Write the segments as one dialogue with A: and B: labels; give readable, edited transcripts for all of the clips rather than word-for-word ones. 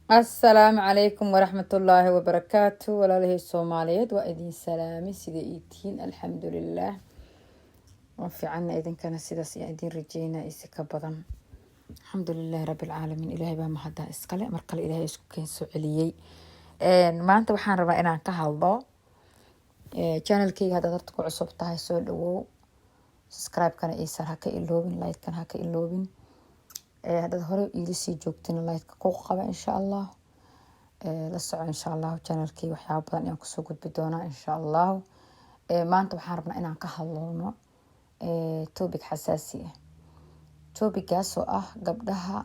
A: Asalaamu calaykum waraxmatullaahi wabarakaatu. Walaalahey Soomaaliyeed, waa idin salaamay. Sida ii tihiin? Alxamdulilaah, waan fiicana. Idinkana sidaas ayaan idin rajeynaa isi ka badan. Alxamdulilaahi rabbilcaalamiin, Ilaahay baa mahaddaa iskale. Mar kale Ilaahay isku keen soo celiyey. Maanta waxaan rabaa inaan ka hadlo channelkeyga. Haddaad horta ku cusub tahay, soo dhawow. Subscribe-kana iisar ha ka iloobin, like-kana ha ka iloobin. Haddaad hore iila sii joogtina, like-ka ku qaba, insha Allah. La soco, insha Allahu, channelkeyga waxyaaba badan ayaan kusoo gudbi doonaa, insha Allahu. Maanta waxaan rabnaa inaan ka hadlno topic xasaasi ah, topic-gaasoo ah gabdhaha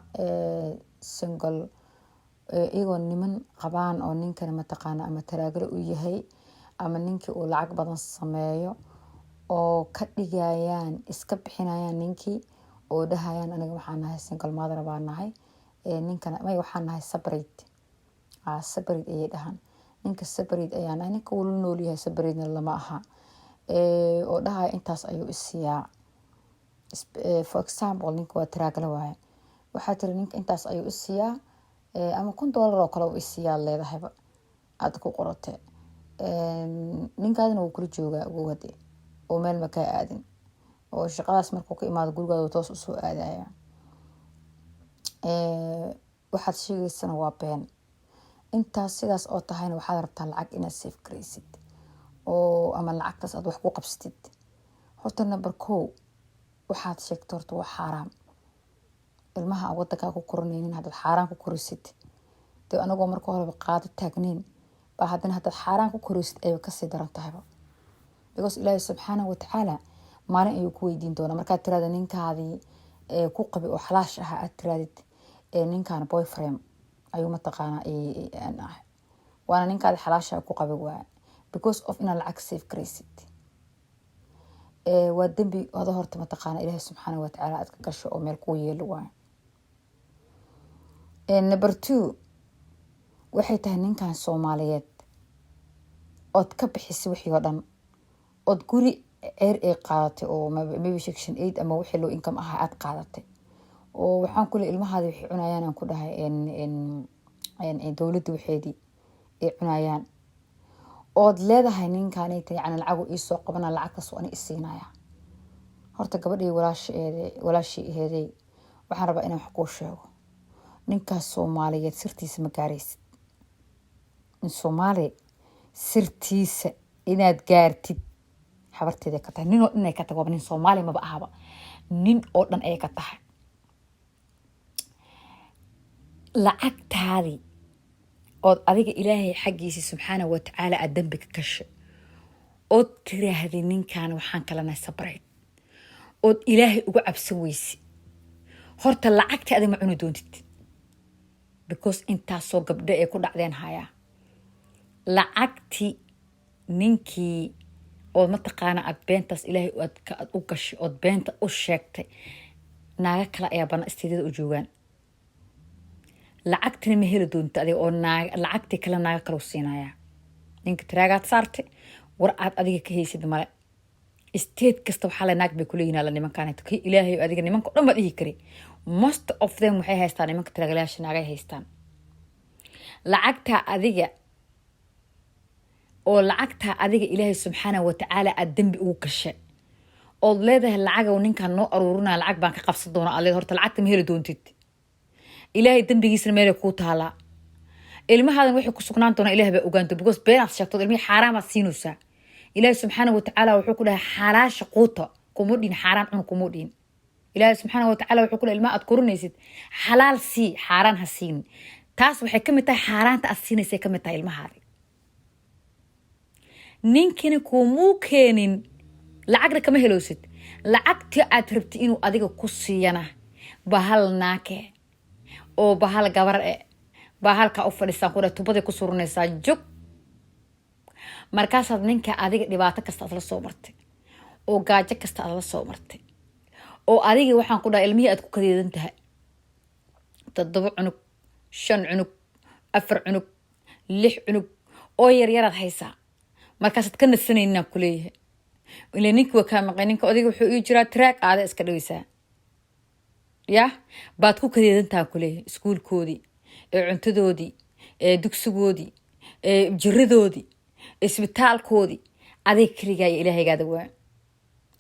A: single, iyagoo niman qabaan oo ninkana mataqaana ama taraagalo u yahay ama ninkii uu lacag badan sameeyo, oo ka dhigayaan, iska bixinayaan ninkii, oo dhahayaan: "Aniga waxaan nahay single mother baa nahay ninkana may, waxaan nahay separate." Separate ayay dhahaan. Ninka separate ayaa nahay, ninka wuu la noolyahay, separatena lama aha, oo dhahaya intaas ayuu isiiyaa. For example, ninka waa taraagla waaye. Waxaa tiri ninka intaas ayuu isiiyaa ama $1000 oo kale uu isiiyaa leedahayba aada ku qorate. Ninkaadina wuu kula joogaa, ogowade, oo meel makaa aadin, oo shaqadaas markuu ka imaado gurigaada toos usoo aadaya. Waxaad sheegeysana waa been. Intaas sidaas oo tahayna, waxaad rabtaa lacag inaad save garaysid oo ama lacagtaas aad wax ku qabsatid. Horta number kow, waxaad sheegta horta waa xaaraam. Ilmaha aan wadankaa ku koranaynin haddaad xaaraan ku korisid, dee anagoo marka horeba qaado taagneyn baa, haddana haddaad xaaraan ku korisid ayba kasii daran tahayba, because Ilaahi subxaanahu watacaala maalin ayuu ku weydiin doonaa. Markaad tirahda ninkaadii ku qabay oo xalaash ahaa, aad tirahdid ninkan boyfriend ayuu mataqaanaa ah, waana ninkaadi xalaasha ku qabay waaya, because of inaad lacag save garaysid, waa dembi ada horta mataqaana Ilaahi subxaana watacaala aad ka gasho oo meel kuu yeelo waayo. Number two, waxay tahay ninkan Soomaaliyeed ood ka bixisay wixii oo dhan, ood guri ceer ay qaadatay, oo maybe Section 8 ama wixii low income ahaa aad qaadatay, oo waxaan kule ilmahaadi waxay cunayaan, aan ku dhahay dowladda waxeedii ay cunayaan, ood leedahay ninkanayta yani lacagu iisoo qabana, lacagtaas ani isiinaya. Horta gabadhii walaashii aheedey, waxaan rabaa inaan wax kuu sheego. Ninkaas Soomaaliyeed sirtiisa ma gaaraysid. Nin Soomaali sirtiisa inaad gaartid habarteeda ka tahay. Nin oo dhan ay ka tahay. Waaba nin Soomaali maba ahaba, nin oo dhan ayay ka tahay. Lacagtaadii ood adiga Ilaahay xaggiisa subxaana watacaala aad dambi ka gashay, ood tiraahday ninkan waxaan kalanahay separate, ood Ilaahay uga cabsan weyse, horta lacagtii adiga ma cuni doontid, because intaasoo gabdho ay ku dhacdeen hayaa. Lacagtii ninkii ood mataqaana aad beentaas Ilaahay aad u gashay, ood beenta u sheegtay, naago kale ayaa bana isteedyada u joogaan. Lacagtina ma heli doonta adiga, oo naag lacagtii kale naago kale u siinayaa. Ninka taraagaad saartay, war aad adiga ka haysid male. State kasta waxaa la naag bay kuleeyihin alla nimankaan kii Ilaahay. Adiga nimanka o dhan baa dhihi kari. Most of them waxay haystaan, nimanka taraagalayaasha naagay haystaan. Lacagtaa adiga oo lacagtaa adiga Ilaahay subxaana watacaala aad dembi ugu gashay, ood leedahay lacagow ninkaan noo aruurinaya, lacag baan ka qabsan doona aad leedahay, horta lacagta ma heli doontid. Ilaahay dembigiisna meelay kuu taalaa. Ilmahaadan waxay ku sugnaan doonaa Ilaah baa ogaanto, because beenaad sheegtood, ilmihii xaaraamaad siinaysaa. Ilaahay subxaana watacaala wuxuu ku dhahay: "Xalaasha quuta." Kuma dhihin xaaraan cun, kuma dhihin. Ilaahay subxaana watacaala wuxuu ku dhahay: ilmaha aad korinaysid xalaal sii, xaaraan ha siinin. Taas waxay kamid tahay xaaraanta aad siinaysay kamid tahay ilmahaadi. Ninkina kumuu keenin, lacagna kama helowsid. Lacagtii aad rabtid inuu adiga ku siiyana, bahal naake oo bahal gabar e baa halkaa u fadhiisaan ku dhahay, tubaday ku suranaysaa jog. Markaasaad ninka adiga dhibaato kasta aad la soo martay, oo gaajo kasta aad la soo martay, oo adiga waxaan ku dhahay ilmihii aad ku kadeedan tahay, toddoba cunug, shan cunug, afar cunug, lix cunug oo yaryaraad haysaa, markaasaad ka nasanaynaa kuleeyahay ila ninki waa kaa maqay. Ninka adiga wuxuu ii jiraa track aada iska dhaweysaa, yah, baad ku kadeedantaha kuleeyahay iskuulkoodii. Ee cuntadoodii, ee dugsigoodii, ee jiradoodii, isbitaalkoodii, adig keligaa iyo ilaahaygaada waa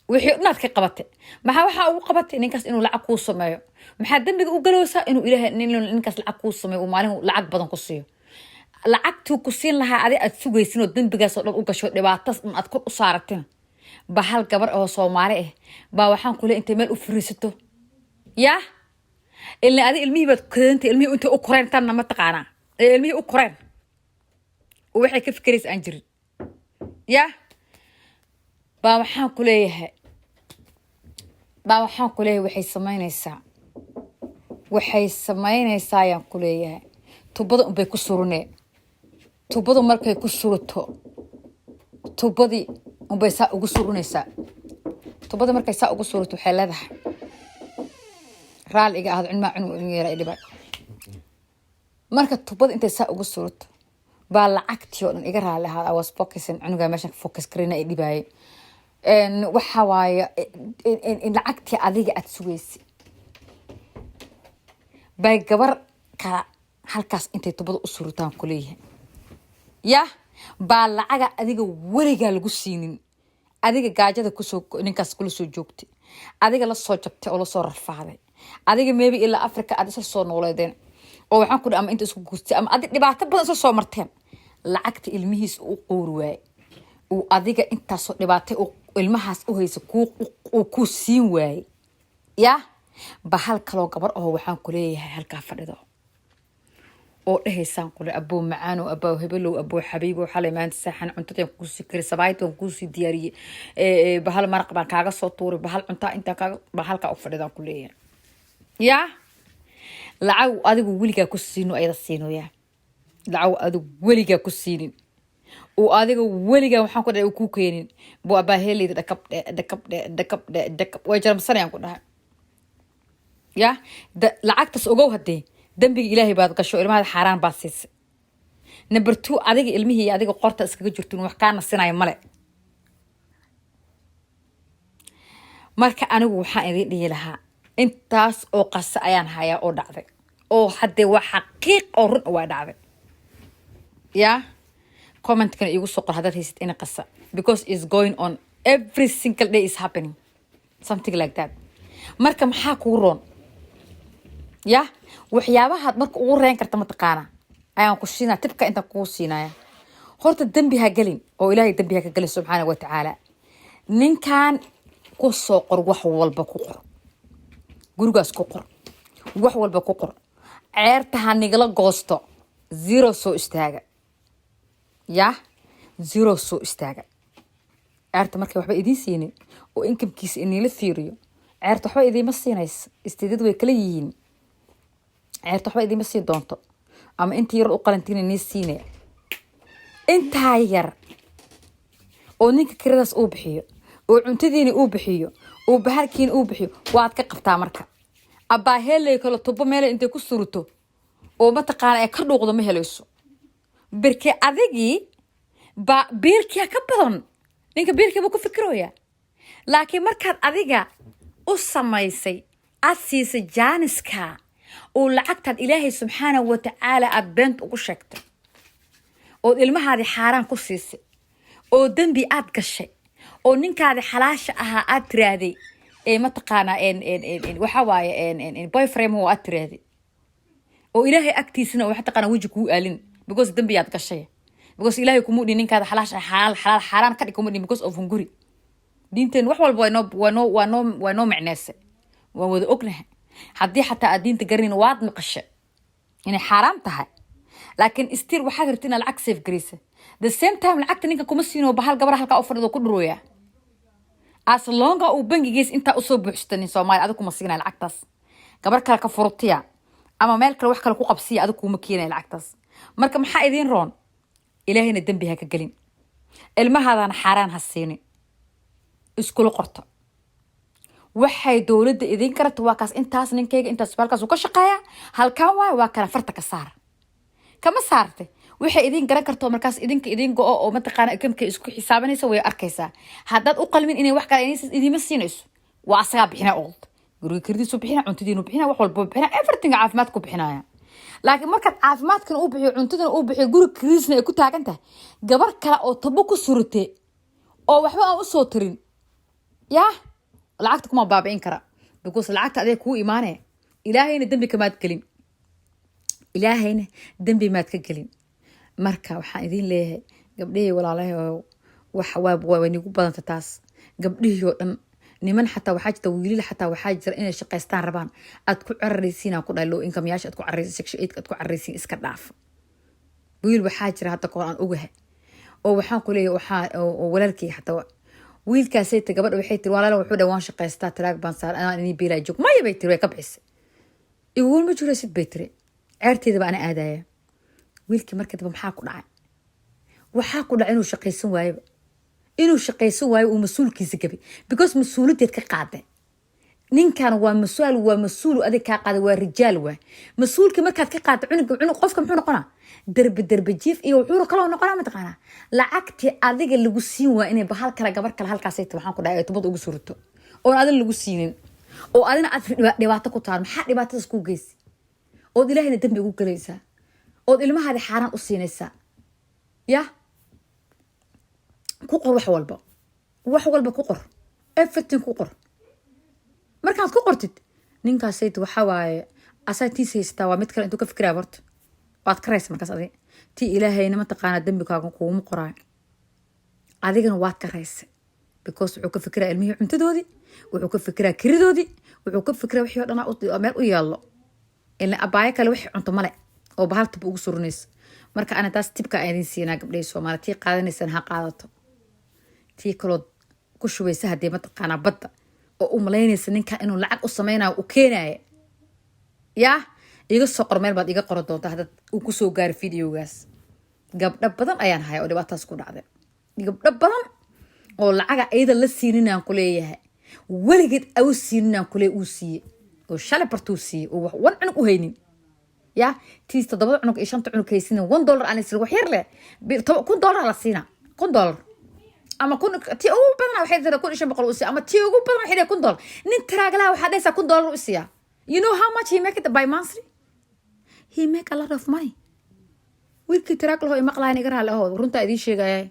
A: wixii dhan aad ka qabatay. Maxaa waxaa ugu qabatay? Ninkaas inuu lacag kuu sameeyo. Maxaa dembiga u galowsaa? Inuu Ilaahay ninkaas lacag kuu sameeyo, uu maalin lacag badan ku siiyo. Lacagtuu ku siin lahaa adi aad sugaysin oo dembigaas oo dhan u gasho, dhibaatas dhan aad kor u saaratina, ba hal gabar oo Soomaali ah baa waxaan kule intay meel u fariisato yaa ilaa adi ilmihii baad kadanta. Ilmihii intay u koreen tanna ma taqaanaa ee ilmihii u koreen oo waxay ka fikiraysa aan jirin yaa baa waxaan ku leeyahay waxay samaynaysaa ayaan ku leeyahay, tubada unbay ku surunee. Tubadu markay ku surato, tubadii unbay saa ugu surunaysaa. Tubada markay saa ugu surato, waxay leedahay, raali iga ahad, cunmaa cunug inu yeera dhibay. Marka tubada intay saa ugu surato baa lacagtii oo dhan, iga raali ahaad, I was focusing, cunugaa meeshan focus karina ay dhibaayay. Waxa waaye, lacagtii adiga aada sugaysay bay gabar kala halkaas intay tubada u suritaan kuleeyahay yah baa lacaga adiga weligaa lagu siinin, adiga gaajada kusoo ninkaas kula soo joogtay, adiga lasoo jabtay oo lasoo rafaaday, adiga maybe ilaa Africa aad isla soo nooleedeen oo waxaan ku ama inta isku guurtay ama adi dhibaato badan isla soo marteen, lacagta ilmihiis u qoori waaye, uu adiga intaasoo dhibaatay ilmahaas u haysa uu ku siin waaye yah, ba hal kaloo gabar oo waxaan kuleeyahay halkaa fadhido oo dhehaysaan kule, "Aboo macaanow, aboo hebelow, aboo xabiibow, xalay maanta saaxan, cuntadaan kuusii kari, sabaayad waan kuusii diyaariyey, bahal maraq baan kaaga soo tuuray, bahal cuntaa intaa kaaga," baa halkaa u fadhidaan ku leeyahay yaa lacag adigu weligaa ku siino ayada siinoyaa, lacag adigu weligaa ku siinin uu adiga weligaa waxaan ku dhahay uu kuu keenin buu abaaheeleyda dhakab dhe, dhakab dhe, dhakab dhe, dhakab way jaramsanayaan ku dhahay ya. Lacagtaas ogow, haddee dembiga Ilaahay baad gasho, ilmahaada xaaraan baad siisay. Number two, adiga ilmihii iyo adiga qorta iskaga jirtin, wax kaa nasinaya male. Marka anigu waxaan idin dhihi lahaa, intaas oo qasa ayaan hayaa oo dhacday, oo haddee waa xaqiiq oo run waa dhacday ya. Commentkana iigu soo qor haddaad haysid ina qasa, because is going on every single day, is happening something like that. Marka maxaa kugu roon ya? Waxyaabahaad marka ugu reen karta mataqaana ayaan ku siinaya, tibka intaan kugu siinaya. Horta dembi ha gelin oo Ilaahay dembi ha ka gelin subxaana wa tacaala. Ninkan ku soo qor, wax walba ku qor, gurigaas ku qor, wax walba ku qor. Ceerta ha nigala goosto, zero soo istaaga yah, zero soo istaaga. Ceerta markay waxba idiin siinin oo incomekiisa iniila fiiriyo, ceerta waxba idiima siinaysa. Isteedad way kala yihiin. Ceerta waxba idiima siin doonto, ama inta yar u qalantiina nii siine. Intaa yar oo ninka kiradaas uu bixiyo oo cuntadiina uu bixiyo oo bahalkiina uu bixiyo waad ka qabtaa. Marka abbaaheeley kale tubo meele intay ku suruto oo mataqaana ay ka dhuuqdo ma helayso, birke adigii baa biilkiia ka badan. Ninka biilkii buu ku fikirooya, laakiin markaad adiga u samaysay, aad siisay jaaniska oo lacagtaad Ilaahay subxaanahu watacaala aada beenta ugu sheegtay, ood ilmahaadii xaaraan ku siisay, oo dembi aad gashay, oo ninkaadi xalaasha ahaa aad tiraahday ee mataqaanaa waxa waaye boyfriend oo aad tiraahday, oo Ilaahay agtiisana waxa taqaanaa weji kuu aalin, because dembi aad gashay, because Ilaahay kuma dhin ninkaada xalaasha xalaal xalaal xaaraan ka dhig kuma dhin, because of hunguri. Diinteen wax walba waa noo micneysay, waan wada ognahay. Haddii xataa aad diinta garanayn, waad maqashay inay xaaraam tahay, laakiin still waxaad rabta inaad lacag save garaysa. The same time lacagta ninka kuma siino, bahal gabar halkaa u fadhido ku dhurooya. As long uu bangigiis intaa usoo buuxsata, nin Soomaali adig kuma siinaya lacagtaas. Gabar kale ka furutiya ama meel kale wax kale ku qabsiya, adig kuma keenaya lacagtaas. Marka maxaa idiin roon? Ilaahayna dembi ha ka gelin, ilmahaadana xaaraan ha siinin. Iskula qorto waxay dowladda idiin karata. Waa kaas intaas ninkayga intaas halkaas uu ka shaqeeya, halkaan waayo, waa kala farta ka saar kama saarte. Waxay idiin garan karto markaas idinka idiin go-o oo mataqaana kamka isku xisaabanaysa way arkaysaa. Haddaad u qalmin inay wax kale idiima siinayso, waa asagaa bixina old guriga kirdiisu bixina, cuntadiinu bixina, wax walba bixina, everything, caafimaad ku bixinaya. Laakiin markaad caafimaadkana uu bixiyo, cuntadana uu bixiyo, guri kiriisna ay ku taagan tahay, gabar kale oo tabo ku surutay oo waxba aan usoo tirin, yaa lacagta kuma baabi'in kara, because lacagta adee kuu imaanaya. Ilaahayna dembi kamaad gelin, Ilaahayna dembi maad ka gelin. Marka waxaan idiin leeyahay, gabdhihii walaalahay, wax waa nigu badanta taas. Gabdhihii oo dhan, niman xataa waxaa jirta, wiilal xataa waxaa jira inay shaqaystaan rabaan. Aad ku cararaysiin, aan ku dhahay, low income yaasha aad ku cararaysiin, Section 8 aad ku cararaysiin, iska dhaaf. Wiil waxaa jira hadda kahor aan ogahay oo waxaan ku leeyahay, waxaa oo walaalkay xataa wiilkaasay ta gabadha waxay tiri, "Walaal," wuxuu dhahay, "waan shaqaystaa, truck baan saar, anaa inii biilaa joog." "Maya," bay tiri, way ka bixisay. "Iguma jiro," bay tiri, "ceerteeda baa ana aadaya." Wiilkii markii dambe maxaa ku dhacay? Waxaa ku dhacay inuu shaqaysan waayeba, inuu shaqaysan waayo, uu mas-uulkiisa gabay, because mas-uuliyadeed ka qaaday. Ninkan waa mas-uul, waa mas-uul adig kaa qaaday, waa rijaal. Waa mas-uulkii markaad ka qaadda cunuga, cunug qofka muxuu noqonaa? Derbi derbi jiif. Iyo wuxuuna kaloo noqonaa, mataqaanaa, lacagtii adiga lagu siin waa inay bahal kale, gabar kale halkaasay waxaan ku dhahay ay tubada ugu surto oon adina lagu siinin oo adina aad dhibaato ku taal. Maxaa dhibaatadaas kuu geysi ood Ilaahayna dembi ugu gelaysaa ood ilmahaadi xaaraan u siinaysaa? Ya ku qor wax walba, wax walba ku qor, everything ku qor. Markaad ku qortid, ninkaasayt waxaa waaye asaa tiis haysataa, waa mid kale intuu ka fikiraya horta waad karaysa. Markaas adi tii Ilaahayna, mataqaanaa, dembikaaga kuguma qoraayo, adigana waad karaysa, because wuxuu ka fikiraa ilmihii cuntadoodii, wuxuu ka fikiraa kiridoodii, wuxuu ka fikiraa wixii o dhan meel u yaallo. Ila abaayo kale wixii cunto male oo bahaltaba ugu surinaysa. Marka ana taas tip-ka aan idin siinaa, gabdhahii Soomaaliya, tii qaadanaysana ha qaadato, tii kaloo ku shubaysa haddii, mataqaanaa, badda oo u malaynaysa ninka inuu lacag u sameynayo u keenaya, yaa iga soo qor, meel baad iga qoran doontaa haddaad uu kusoo gaari videogaas. Gabdho badan ayaan haya oo dhibaatadaas ku dhacday, gabdho badan oo lacaga iyada la siininaan ku leeyahay, weligeed au siininaan kuleeyahay, uu siiyey oo shalay bartuu siiyey oo wax wan cunug u haynin, ya tiis toddobada cunug iyo shanta cunug haysinin, $1 aan isla wax yar leh, $1000 la siina, $1000 ama 1000. Tii ugu badan waxay tiri 1500 u siiya, ama tii ugu badan waxay tiri $1000. Nin truck-laha waxaad dhahaysaa $1000 u siiya. You know how much he make it by monthly? He make a lot of money. Wiilkii truck-laho imaqlayan, iga raali aho, runtaa idiin sheegaya.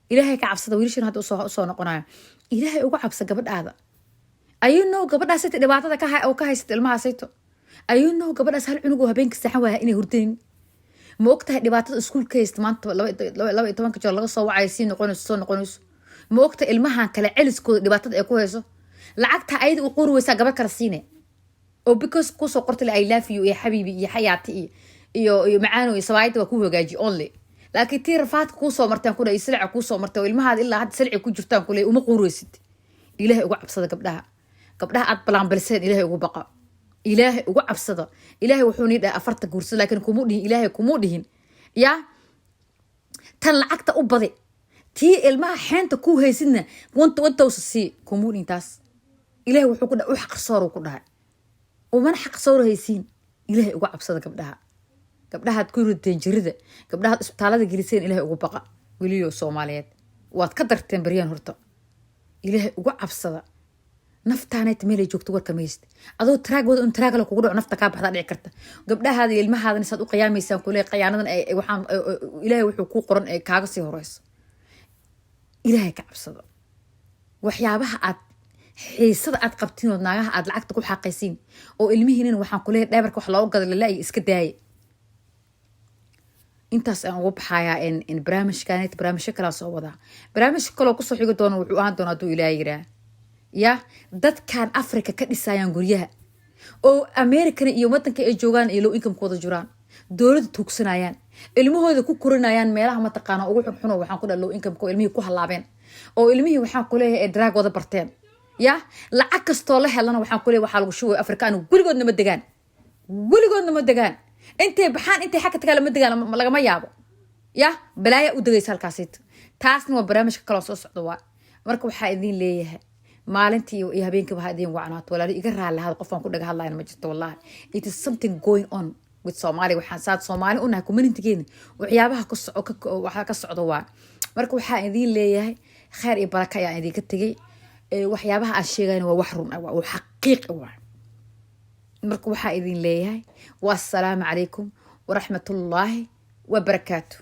A: Ilaahay ka cabsada. Wiilashan hadda usoo noqonayo, Ilaahay uga cabsa gabadhaada. Ayuu know gabadhaasayta dhibaatada ka oo ka haysata ilmahaasayto. Ayuu know gabadhaas hal cunug oo habeenka saxan waaya inay hurdanin. Ma ogtahay dhibaatada iskuulka haysta maanta, 12-ka jeer laga soo wacayo, sii noqonayso, soo noqonayso? Ma ogtahay ilmahan kale celiskooda dhibaatada ay ku hayso? Lacagta ayada u qori weysaa gabar kale siine oo because kusoo qortay "I love you" iyo "xabiibi" iyo "xayaati" iyo "macaano" iyo "sabaayada waa ku hagaaji" only. Laakiin tii rafaadka kuusoo martaan kule iyo silica kuusoo martay oo ilmahaada ilaa hadda silici ku jirtaan kule, uma quureysid. Ilaahay uga cabsada gabdhaha, gabdhaha aad balaanbaliseen. Ilaahay ugu baqa, Ilaahay uga cabsada. Ilaahay wuxuu nii dhahay afarta guursada, laakiin kumuu dhihin, Ilaahay kumuu dhihin yaa tan lacagta u badi, tii ilmaha xeenta ku haysidna 1000 sii, kumuu dhihin taas. Ilaahay wuxuu ku dhahay u xaqsoor ku dhahay, umana xaqsoor haysiin. Ilaahay uga cabsada gabdhaha, gabdhahaad ku ridteen jirida, gabdhahaad isbitaalada geliseen. Ilaahay ugu baqa, weliyo Soomaaliyeed, waad ka darteen baryahan horta. Ilaahay uga cabsada. Naftaanayta meelay joogto warka maysid. Adoo truck wada un truck-la kugu dhaco, nafta kaa baxdaa dhici karta. Gabdhahaada iyo ilmahaadana saad u qiyaamaysaan kule, khiyaanadan waxaan Ilaahay wuxuu kuu qoran ee kaaga sii horeyso. Ilaahay ka cabsado. Waxyaabaha aad xiisada aad qabtiin ood naagaha aad lacagta ku xaqaysiin oo ilmihiinina waxaan kuleeyahay dheebarka wax looga gada lalaayo, iska daaya. Intaas aan ugu baxayaa in barnaamijkan. Barnaamijyo kalaa soo wadaa. Barnaamijka kaloo kusoo xigi doona wuxuu ahaan doona, hadduu Ilaah yiraa, ya dadkan Africa ka dhisayaan guryaha oo Americana iyo wadanka ay joogaan iyo low income wada jiraan, dowladda tuugsanayaan, ilmahooda ku korinayaan meelaha, mataqaana, ugu xunxuno, waxaan ku dhaha, low income oo ilmihii ku halaabeen oo ilmihii, waxaan kuleeyahay, ee drug wada barteen. Ya lacag kastoo la helana, waxaan kuleeyahay, waxaa lagu shubay Afrikaan. Weligoodna ma degaan, weligoodna ma degaan. Intay baxaan, intay xagka tagaan, lama degaan, lagama yaabo. Ya balaaya u degaysa halkaasita. Taasna waa barnaamijka kaloo soo socda. Waa marka waxaa idin leeyahay, maalintii iyo habeenkiiba ha idin wacnaato. Walaali, iga raali lahada, qofaan ku dhaga hadlayna ma jirto. Wallahi, it is something going on with Soomalia. Waxaan saad Soomaali u nahay communitygeena, waxyaabaha ku soco waxaa ka socdo waa. Marka waxaa idin leeyahay, khayr iyo baraka ayaan idinka tegay. Waxyaabaha aan sheegayna waa wax run ah, waa xaqiiq waa. Marka waxaa idin leeyahay, wassalaamu calaykum waraxmatullaahi wabarakaatu.